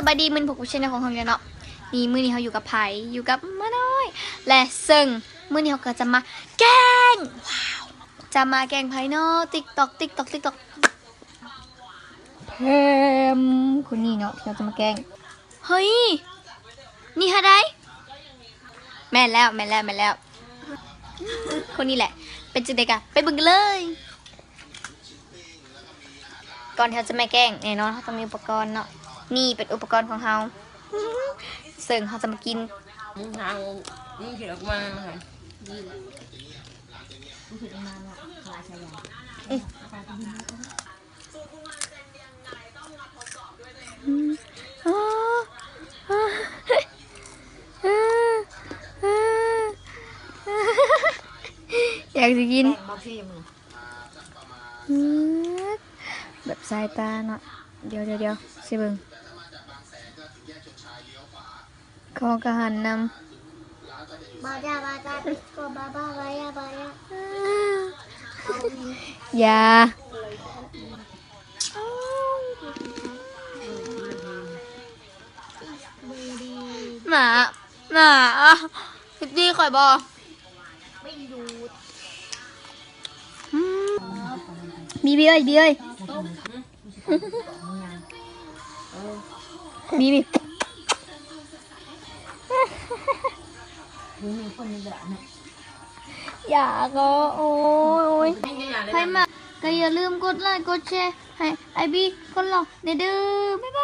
ສະບາຍດີ ມື້ນີ້ພົບກັບແຊນແນວຂອງເຮົາອີກແລ້ວເນາະ. ນີ້ ມື້ນີ້ເຮົາຢູ່ກັບໃຜ? ຢູ່ກັບໝານ້ອຍ ແລະ ເຊິ່ງ. ມື້ນີ້ເຮົາກໍຈະມາແກ້ງ ວ້າວ ຈະມາແກ້ງໃຜເນາະ? ຕິກຕ໋ອກ ຕິກຕ໋ອກ ຕິກຕ໋ອກ ແພມ ຄົນນີ້ເນາະ ທີ່ເຮົາຈະມາແກ້ງ. ເຮີ້ຍ ນີ້ຫາໃດ? ແມ່ນແລ້ວ ແມ່ນແລ້ວ ແມ່ນແລ້ວ ຄົນນີ້ແຫຼະ. ເປັນຈັ່ງໃດກະໄປເບິ່ງກັນເລີຍ. ກ່ອນທີ່ເຮົາຈະມາແກ້ງ ແນ່ນອນເຮົາຕ້ອງມີອຸປະກອນເນາະ. ນີ້ເປັນອຸປະກອນຂອງເຮົາ ເຊິ່ງເຮົາຈະມາກິນ. ຢາກຊິກິນ ແບບສາຍຕາເນາະ. ດຽວໆໆ ຊິເບິ່ງ ເຂົາກະຫັນນຳ. ບາຈາ ບາຈາ ຕິສໂກ ບາບາ ບາຍາ ບາຍາ ຢ່າ ໝາ ໝາ ເຮັດດີຂ້ອຍບໍ່? ອືມ ບີບີເອີຍ ບີເອີຍ ບີບີ ຢ່າກໍ ໂອ້ຍ ໃຜມັກກໍຢ່າລືມກົດໄລກົດແຊໃຫ້ອ້າຍບີຄົນຫຼໍ່ແດ່ເດີ້. ບາຍບາຍ.